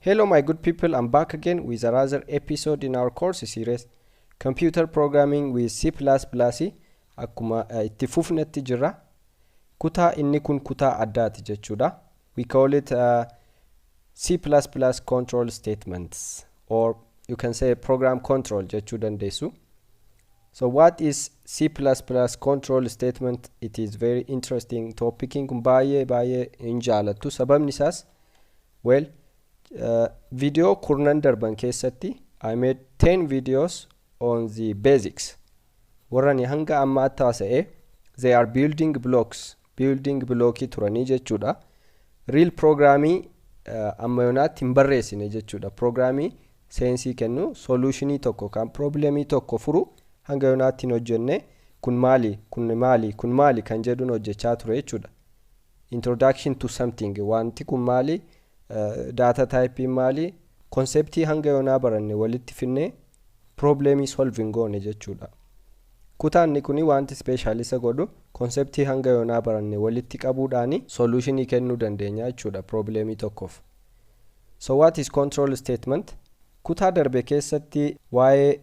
Hello my good people, I'm back again with another episode in our course series Computer Programming with C++. Akkuma itti fufnetti jirra. Kutaa inni kun kutaa addaati jechuudha. We call it C++ control statements, or you can say program control jechuu dandeessu. So what is C++ control statement? It is very interesting topic. Kun baay'ee baay'ee hin jaalattu. Sababni isaas, well, video 10 darban keessatti I made 10 videos on the basics. Warrani hanga ammaatti haasa'e, they are building blocks, building blockii turanii jechuudha. Real programmii amma yoonaatti hin barreessine jechuudha. Programmii sense kennu, solutionii tokko kan problemii tokko furu hanga yoonaatti hin hojjenne. Kun maali, kun maali, kun maali kan jedhuun hojjechaa ture jechuudha. Introduction to something, wanti kun maali, data type maali, conceptii hanga yoonaa baranne walitti finnee problemii solving goone jechuudha. Kutaanni kuni wanti special isa godhu, conceptii hanga yoonaa baranne walitti qabuudhaani solutionii kennuu dandeenya jechuudha problemii tokkoof. So what is control statement? Kutaa darbe keessatti waa'ee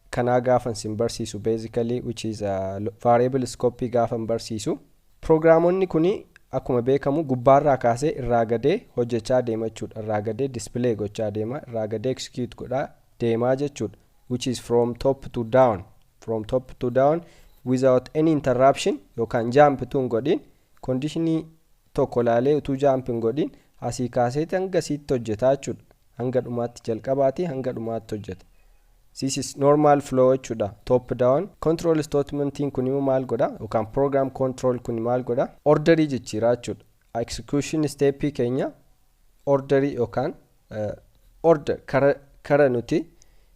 kanaa gaafan sin barsiisu, basically, which is a variable scope gaafan barsiisu, programonni kuni akkuma beekamu gubbaarraa kaasee irraa gadee hojjechaa deema jechuudha. Irraa gadee display gochaa deema, irraa gadee execute godhaa deemaa jechuudha, which is from top to down, from top to down without any interruption yookaan jump utuu hin godhin, conditionii tokko laalee utuu jump hin godhin asii kaasee hanga asiitti hojjetaa jechuudha. Hanga dhumaatti, jalqabaatii hanga dhumaatti hojjeta. This is normal flow jechuudha, top down. Control statementiin kun immoo maal godha, yookaan program control kun maal godha? Orderii jijjiiraa jechuudha. Execution stepii keenya orderii yookaan order kara nuti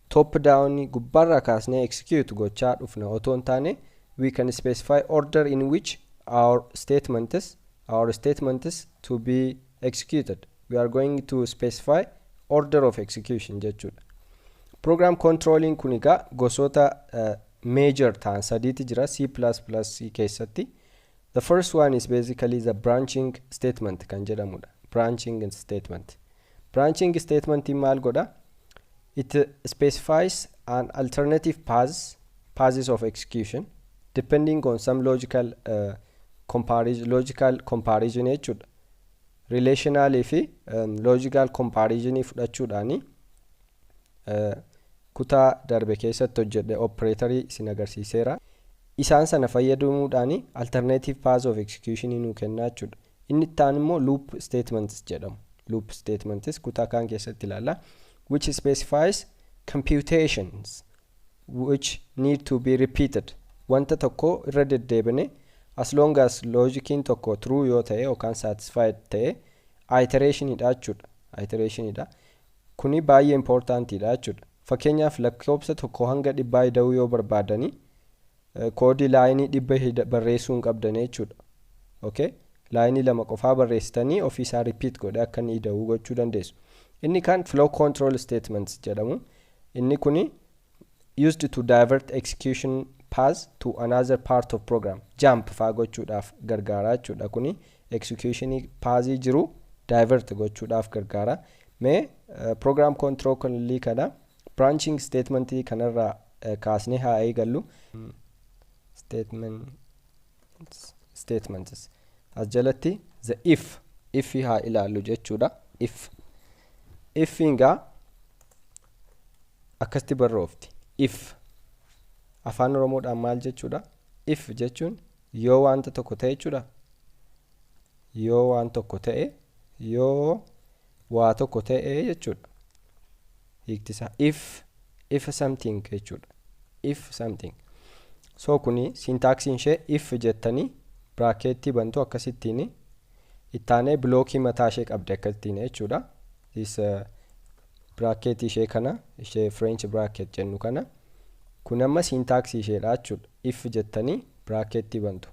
top down gubbaarraa kaasnee execute gochaa dhufna otoo hin taane, we can specify order in which our statements to be executed. We are going to specify order of execution jechuudha. Program controlling kun egaa gosoota major ta'an sadiiti jira C++ keessatti. The first one is basically the branching statement kan jedhamudha. Branching statement, branching statement maal godha? It specifies an alternative paths of execution depending on some logical comparison, logical comparison jechuudha. Relationalii fi logical comparison fudhachuudhaani, kutaa darbe keessatti hojjedhe operatorii isin agarsiiseera. Isaan sana fayyadamuudhaani alternative paths of execution nuu kennaa jechuudha. Inni itti aanu immoo loop statements jedhamu. Loop statements kutaa kaan keessatti ilaalla, which specifies computations which need to be repeated. Wanta tokko irra deddeebine, as long as logiciin tokko true yoo ta'e yookaan satisfied ta'e, iterationidha jechuudha. Iterationidha. Kuni baay'ee importantidha jechuudha. Fakkeenyaaf, lakkoofsa tokko hanga 100 ida'uu yoo barbaadani, koodii lineii 100 barreessuu hin qabdan jechuudha. Okay, lineii lama qofaa barreessitanii ofiisaa repeat godhe akka inni ida'uu gochuu dandeessu. Inni kan flow control statements jedhamu. Inni kuni used to divert execution path to another part of program, jump faa gochuudhaaf gargaara jechuudha. Kuni execution pathii jiru divert gochuudhaaf gargaara. Mee program control kana branching statementii kanarraa kaasnee haa eegallu. Statements as jalatti the if haa ilaallu jechuudha. If ingaa akkasitti barroofti. If Afaan Oromoodhaan maal jechuudha? If jechuun yoo wanta tokko ta'e jechuudha. Yoo waan tokko ta'e, yoo waa tokko ta'e jechuudha. Hiikti isaa if something jechuudha. If something. So kuni syntaxiin ishee if jettanii bracketii bantu akkasittiin, ittaanee blockii mataa ishee qabdi akkasittiin jechuudha. This bracketii ishee kana, ishee French bracket jennu kana, kun amma syntaxii isheedha jechuudha. If jettanii bracketii bantu.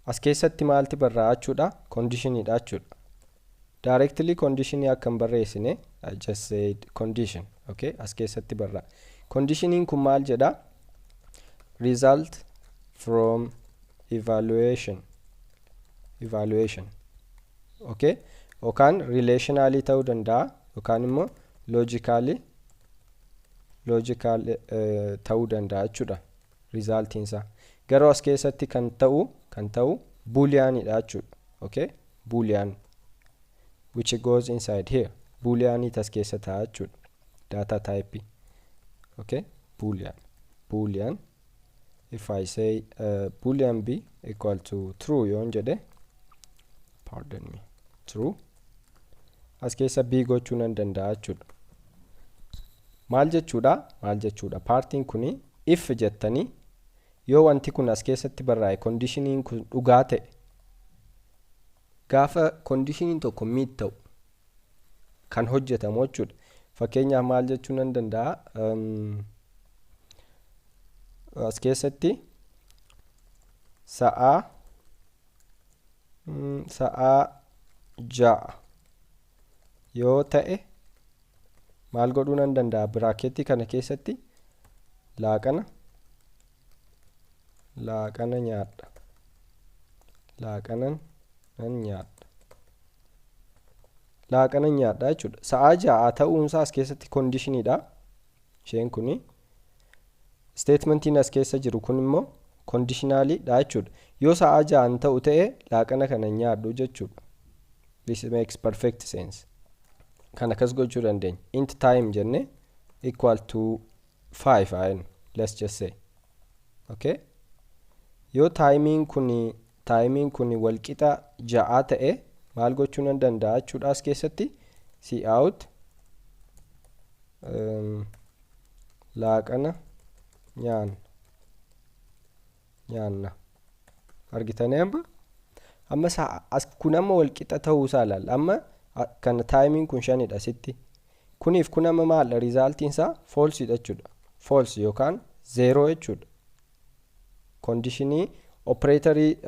As keessatti maalti barraa jechuudha? Conditioniidha jechuudha. Directly conditionii akka hin barreessine, I just said condition. Okay, as keessatti barraa. Conditioniin kun maal jedha? Result from evaluation, evaluation, okay, yookaan relationally ta'uu danda'a. yookaan immoo logical ta'uu danda'a jechuudha resultiin isaa. Garuu as keessatti kan ta'u booleanidha jechuudha. Okay, boolean which goes inside here. Booleanii as keessa ta'a jechuudha, data type. Okay, boolean. If I say boolean b equal to true yoon jedhe, pardon me, true, as keessa b gochuu nan danda'a jechuudha. Maal jechuudha? Maal jechuudha? Partiin kuni if jettanii yoo wanti kun as keessatti barraa'e, conditioniin kun dhugaa ta'e, gaafa conditioniin tokko meet ta'u kan hojjetamu jechuudha. Fakkeenyaaf maal jechuu nan danda'a? As keessatti sa'aa 6 yoo ta'e maal godhuu nan danda'a? Bracketii kana keessatti laaqana nyaadha, laaqanan nan nyaadha, laaqana nyaadha jechuudha. Sa'aa 6 ta'uunsaa as keessatti conditioniidha. Isheen kuni statementiin as keessa jiru kun immoo conditionaliidha jechuudha. Yoo sa'aa 6n ta'u ta'e laaqana kana nyaadhu jechuudha. This makes perfect sense. Kan akkas gochuu dandeenya, int time jenne equal to 5 haa jennu, let's just say. Okay, yoo timeiin kun walqixa 6 ta'e maal gochuu nan danda'a jechuudha? As keessatti cout laaqana nyaanna. Argitanii? Amma as kun amma walqixa ta'uusaa ilaalla. Amma kana timeiin kun 5dha asitti. Kuniif kun amma maaldha? Resultiin isaa falsedha jechuudha. False yookaan zero jechuudha. Conditionii operatorii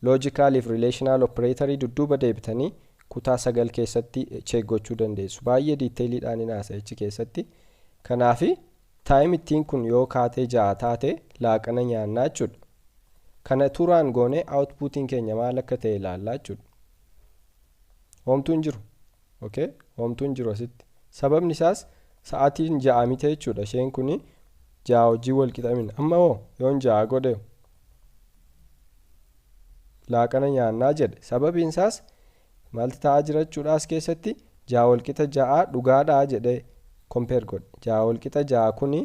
logicaliif relational operatorii dudduuba deebitanii kutaa 9 keessatti check gochuu dandeessu. Baay'ee detailiidhaan hin haasa'ichi keessatti. Kanaafi time ittiin kun yoo kaatee 6 taate laaqana nyaannaa jechuudha. Kana turaan goone outputiin keenya maal akka ta'e ilaallaa jechuudha. Homtuu hin jiru. Okay, homtuu hin jiru asitti. Sababni isaas sa'aatiin 6 miti jechuudha. Isheen kuni 6 hojii wal qixamina. Amma hoo yoon 6 godhe laaqana nyaannaa jedhe. Sababiin isaas maalti ta'aa jira jechuudha? As keessatti 6 walqixa 6 dhugaadhaa jedhee compare godhe. 6 walqixa 6 kuni,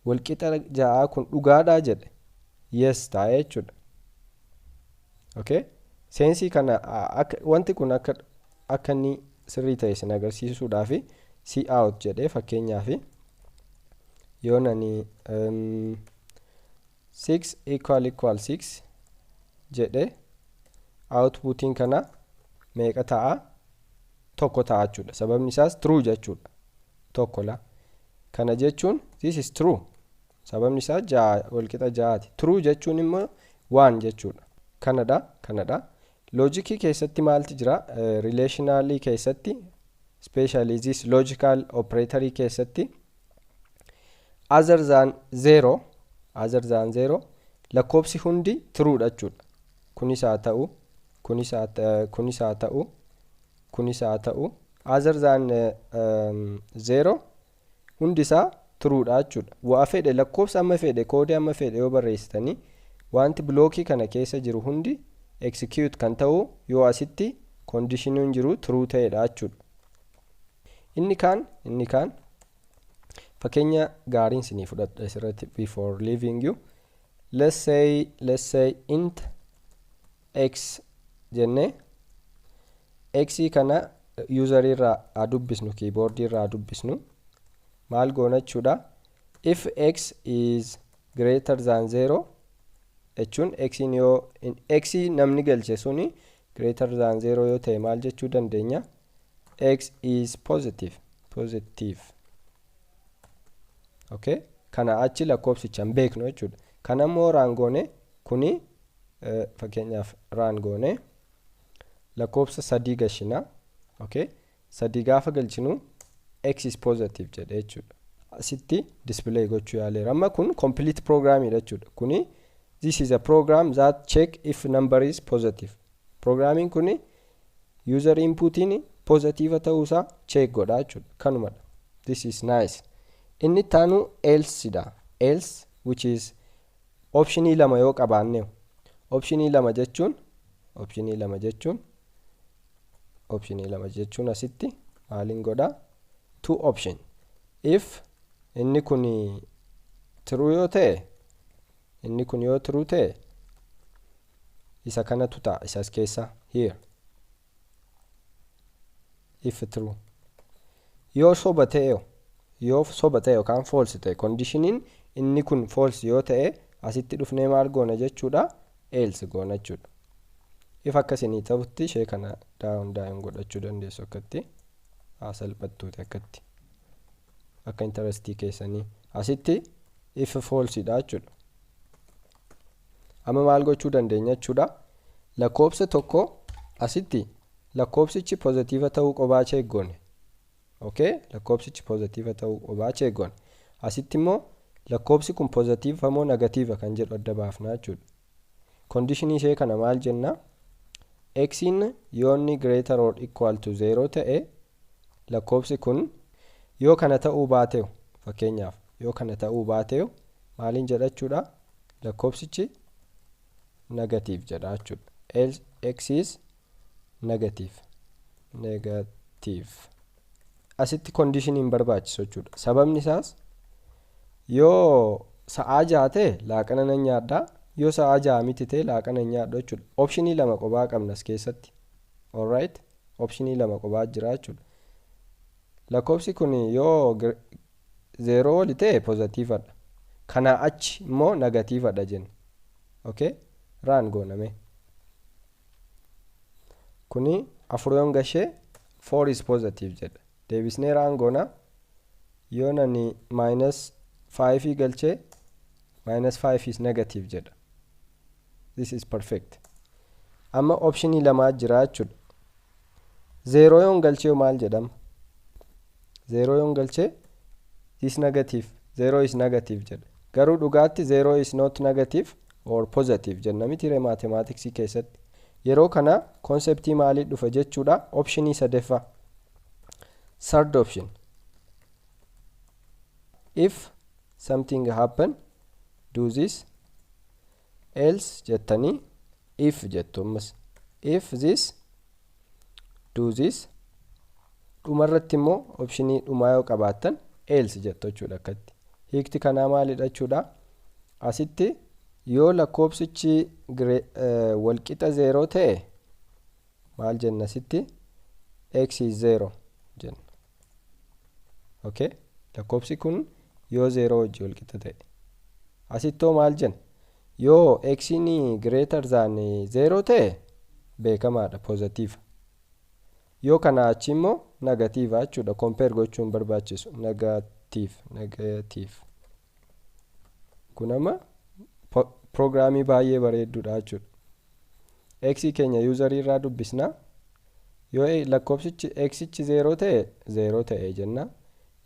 walqixa 6 kun dhugaadhaa jedhe, yes taa'ee jechuudha. Okay, senseii kana akka wanti kun akka inni sirrii ta'e isin agarsiisuudhaaf cout jedhee, fakkeenyaaf yoo nani 6 equal equal 6 jedhe, outputiin kana meeqa ta'a? 1 ta'a jechuudha. Sababni isaas true jechuudha. 1 la. Kana jechuun this is true. Sababni isaa 6 walqixa 6ti. True jechuun immoo 1 jechuudha. Kanadha. Logicii keessatti maalti jira? Relationalii keessatti, especially this logical operatorii keessatti, other than zero, other than zero lakkoobsi hundi true dha jechuudha. Kunis haa ta'u, kunis haa ta'u, kunis haa ta'u, other than zero hundi isaa true dha jechuudha. Waa fedhe, lakkoobsa amma fedhe, codeii amma fedhe yoo barreessitanii, wanti blockii kana keessa jiru hundi execute kan ta'u yoo asitti conditioniin jiru true ta'edha jechuudha. Inni kaan fakkeenya gaariin isinii fudhadha asirratti before leaving you. Let's say int x jennee x kana user irraa haa dubbisnu, keyboard irraa haa dubbisnu. Maal goona jechuudha? If x is greater than 0 jechuun x yoo x namni galche suni greater than 0 yoo ta'e maal jechuu dandeenya? X is positive, positive. Okay, kana achi lakkoofsicha hin beeknu jechuudha. Kana immoo run goone, kuni fakkeenyaaf run goone lakkoofsa 3 galchina. Okay, 3 gaafa galchinu x is positive jedhe jechuudha. Asitti display gochuu yaaleera. Amma kun complete programidha jechuudha. Kuni this is a program that check if number is positive. Programmiin kuni user inputiin Positive ta'uusaa check godha jechuudha. Kanumadha. This is nice. Inni ittaanu else dha. Else, which is optionii lama yoo qabaanne, optionii lama jechuun asitti maaliin godha? Two option. If inni kun true yoo ta'e, inni kun yoo true ta'e, isa kanatu ta'a isas keessa here. If true, yoo soba ta'e, yoo soba ta'e yookaan false ta'e, conditioniin inni kun false yoo ta'e, asitti dhufnee maal goona jechuudha? Else goona jechuudha. If akkasinii ta'utti ishee kana down down godhachuu dandeessu, akkatti haa salphattuuti, akkatti akka interestii keessanii. Asitti if false dha jechuudha. Amma maal gochuu dandeenya jechuudha? Lakkoobsa tokko asitti lakkoobsichi positive ta'uu qobaa check goone. Okay, lakkoobsichi positive ta'uu qobaa check goone. Asitti immoo lakkoobsi kun positive moo negative kan jedhu adda baafna jechuudha. Conditionii ishee kana maal jenna? Xin yoo inni greater or equal to 0 ta'e, lakkoobsi kun yoo kana ta'uu baate, fakkeenyaaf yoo kana ta'uu baate, maaliin jedha jechuudha? Lakkoobsichi negative jedha jechuudha. Else x is negative. Negative asitti conditioniin barbaachisu jechuudha. Sababni isaas yoo sa'aa 6 ta'e laaqana nan nyaadhaa, yoo sa'aa 6 miti ta'e laaqana hin nyaadhu jechuudha. Optionii lama qobaa qabna as keessatti. Alright, optionii lama qobaa jira jechuudha. Lakkoobsi kun yoo 0 oli ta'e positivedha, kanaa achi immoo negativedha jenna. Okay, run gooname. Kuni 4 yoon gashee 4 is positive jedha. Deebisnee run goona. Yoo nani minus 5 galchee, minus 5 is negative jedha. This is perfect. Amma optionii lamaa jira jechuudha. 0 yoon galchee maal jedhama? 0 yoon galchee is negative, 0 is negative jedha. Garuu dhugaatti 0 is not negative or positive jenna miti mathematicsii keessatti? Yeroo kana conceptii maalii dhufa jechuudha? Optionii sadaffaa, third option. If something happen, do this. Else jettanii if jettu. Ammas if this, do this. Dhumarratti immoo optionii dhumaa yoo qabaattan else jettu jechuudha. Akkatti hiikti kanaa maalidha jechuudha? Asitti yoo lakkoobsichi walqixa 0 ta'e maal jenna? Asitti x is 0 jenna. Okay, lakkoobsi kun yoo 0 wajji walqixa ta'e. Asittoo maal jenna? Yoo x'n greater than 0 ta'e beekamaadha, positive. Yoo kana achi immoo negative jechuudha. Compare gochuun barbaachisu. Negative, negative. Kun amma programii baay'ee bareedduudha jechuudha. X keenya userii irraa dubbisna. Yoo lakkoofsichi xichi 0 ta'e, 0 ta'e jenna.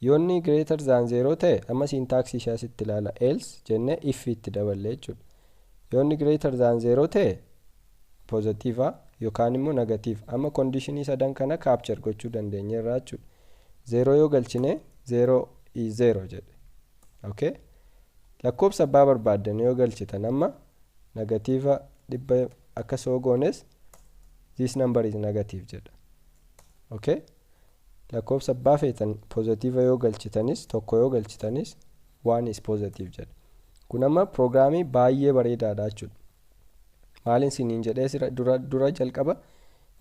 Yoo inni greater than 0 ta'e, amma syntaxii isaa sitti ilaala, else jennee if itti daballee jechuudha. Yoo inni greater than 0 ta'e positive yookaan immoo negative. Amma conditionii sadan kana capture gochuu dandeenyeerra jechuudha. 0 yoo galchine 0 is 0 jedhe. Okay, lakkoofsa abbaa barbaaddan yoo galchitan, amma negative 100 akkas yoo goones this number is negative jedha. Okay, lakkoofsa abbaa feetan positive yoo galchitanis, 1 yoo galchitanis 1 is positive jedha. Kun amma programii baay'ee bareedaadha jechuudha. Maaliin siniin jedhee dura dura jalqaba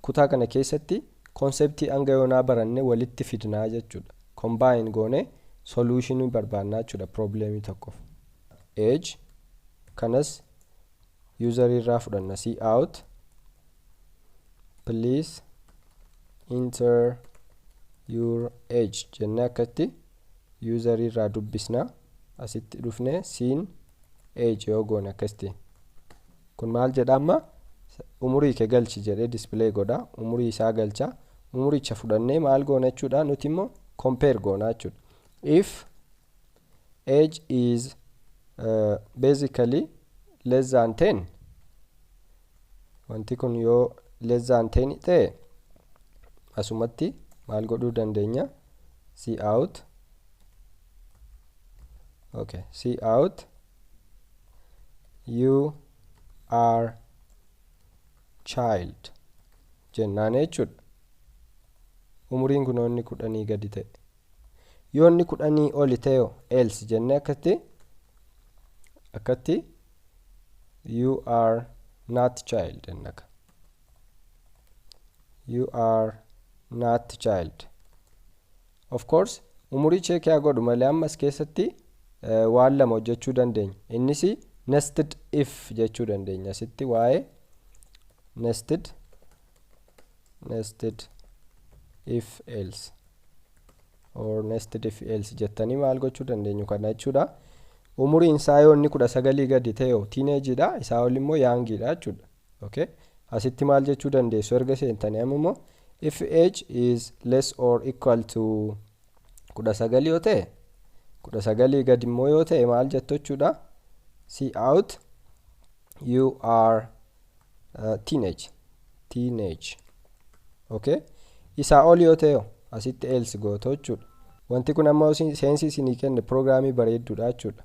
kutaa kana keessatti? Conceptii hanga yoonaa baranne walitti fidnaa jechuudha. Combine goone solutionii barbaannaa jechuudha problemii tokkoof. Age kanas user irraa fudhanna. Cout "Please enter your age" jennee akkatti user irraa dubbisna. Asitti dhufne cin age yoo goone akkasitti, kun maal jedha? Amma umurii kee galchi jedhee display godha. Umurii isaa galcha. Umuricha fudhannee maal goona jechuudha? Nuti immoo compare goona jechuudha. If age is basically less than 10, wanti kun yoo less than 10 ta'e Asumatti maal godhuu dandeenya? Cout, okay, cout "You are child" jennaan jechuudha. Umuriin kun inni 10 gadi ta'e. Yoo inni 10 oli ta'e, else jennee akkatti "You are not child" jennaka. "You are not child." Of course, umurii check haa godhu malee ammas keessatti waan lama hojjechuu dandeenya. Innis nested if jechuu dandeenya. Asitti waa'ee nested if else or nested if else jettanii maal gochuu dandeenyu kana jechuudha. Umuriin isaa yoo inni 19 gadi ta'e teenageiidha, isaa ol immoo youngiidha jechuudha. Okay, asitti maal jechuu dandeessu erga seentanii? Amma immoo if age is less or equal to 19 yoo ta'e, 19 gadi immoo yoo ta'e, maal jettu jechuudha? Cout "You are teenage." Okay, isaa ol yoo ta'e asitti else gootu jechuudha. Wanti kun amma sense isinii kenne programii bareedduudha jechuudha.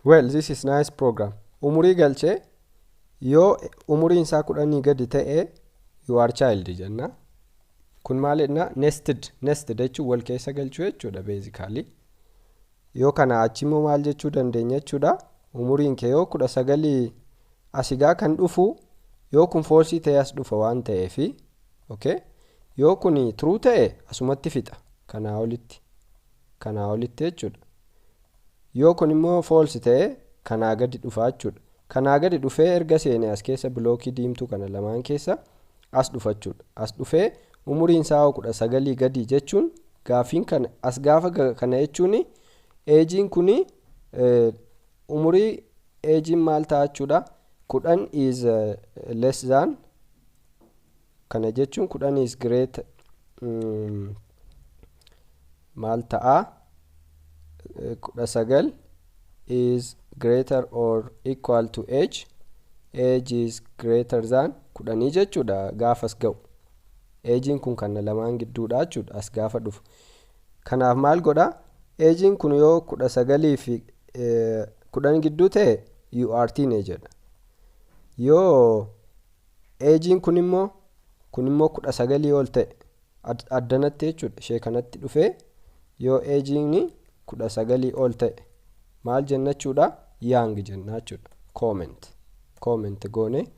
Well, this is nice program. Umurii galchee yoo umuriin isaa 10 gadi ta'e "You are child" jenna. Kun maalidha? Nested jechuun wal keessa galchuu jechuudha basically. Yoo kana achi immoo maal jechuu dandeenya jechuudha? Umuriin kee yoo 19 asigaa kan dhufu, yoo kun false ta'e as dhufa waan ta'eefi, okay, yoo kun true ta'e asumatti fixa, kanaa olitti jechuudha. Yoo kun immoo false ta'e kanaa gadi dhufa jechuudha. Kanaa gadi dhufee erga seene as keessa blockii diimtuu kana lamaan keessa as dhufa jechuudha. As dhufee umuriin isaa 19 gadi jechuun gaafiin kana as gaafa kana jechuun ageiin kuni umurii ageiin maal ta'a jechuudha? 10 is less than, kana jechuun 10 is great maal ta'a? 19 is greater or equal to age. Age is greater than 10 jechuudha. Gaafas ga'u ageiin kun kana lamaan gidduudha jechuudha as gaafa dhufu. Kanaaf maal godha? Ageiin kun yoo 19 fi 10 gidduu ta'e "You are teenager." Yoo ageiin kun immoo 19 ol ta'e addanatti jechuudha, ishee kanatti dhufee yoo ageiin 19 ol ta'e maal jenna jechuudha? Young jenna jechuudha. Comment goone.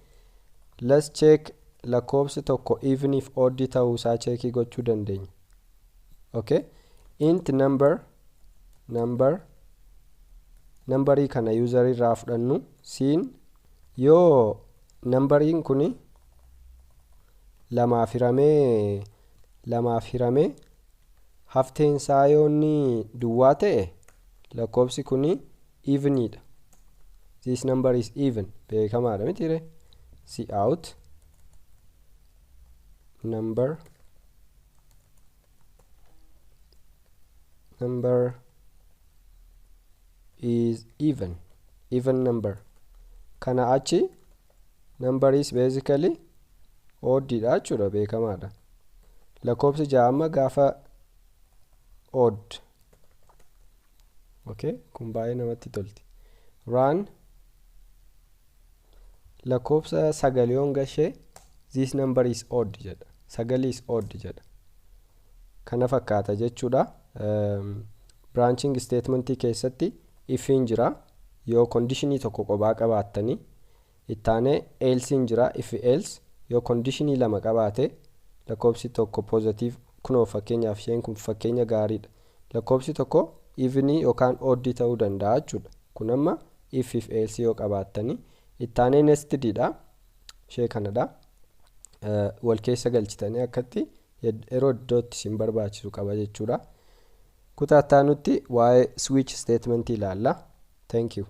Let's check. Lakkoofsi tokko even if odd ta'uu isaa checkii gochuu dandeenya. Okay, int number. Numberii kana user irraa fudhannu siin yoo numberiin kun 2f hiramee hafteen isaa yoo inni duwwaa ta'e, lakkoofsi kun evenidha. This number is even, beekamaadha mitiire? Cout "Number is even, even number." Kana achi number is basically odd dha jechuudha, beekamaadha. Lakkoofsi 6 amma gaafa odd. Okay, kun baay'ee namatti tolti. Run. Lakkoofsa 9 yoon gashee "This number is odd" jedha. 9 is odd jedha. Kana fakkaata jechuudha. Branching statementii keessatti ifiin jira yoo conditionii tokko qobaa qabaattanii, ittaanee elseiin jira, if else yoo conditionii lama qabaate. Lakkoofsi tokko positive, kunoo fakkeenyaaf isheen kun fakkeenya gaariidha. Lakkoofsi tokko evenii yookaan oddii ta'uu danda'a jechuudha. Kun amma if else yoo qabaattanii, ittaanee nestedidha, ishee kanadha. Wal keessa galchitanii akkatti yeroo iddootti isin barbaachisu qaba jechuudha. Kutaa itti aanutti waa'ee switch statement ilaalla. Thank you.